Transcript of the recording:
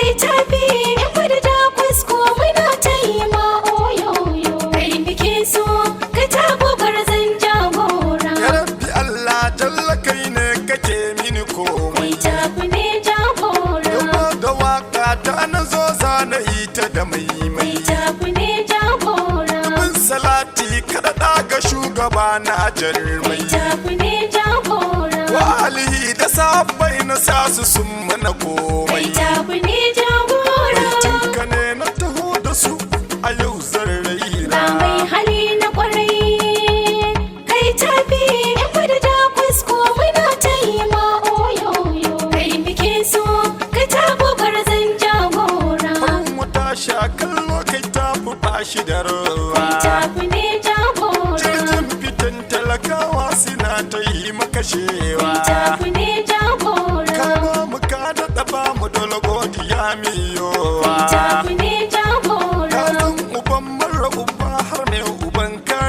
Kai tafi yan kudu da kusko muna ta yi ma oyoyo. Kai muke so ka tafi gwarzon jagora. Ya Rabbi Allah jalla, kai ne kake mini komai. Kai tafi ne jagora. Yau da waka ta na zo zana yi ta da mai mai. Kai tafi ne jagora. Bin salati kada ga shugaba na jarmai. Kai tafi ne jagora. Wa alihi da sahabbai na sasu sun mana komai. Kai tafi ne jagora. Baitinka ne na taho da su a yau zan raira. Ga mai hali na kwarai. Kai tafi yan kudu da kusko muna ta yi ma oyoyo. Kai muke so ka tafi gwarzon jagora. Farin wuta sha kallo, kai tafi bashi da Kai ruwa. tafi ne jagora. Jirgin fitan talakawa suna ta yi maka shewa. Kai tafi ne jagora. Ka ba mu, ka daɗa ba mu, dole godiya miyowa. Kai tafi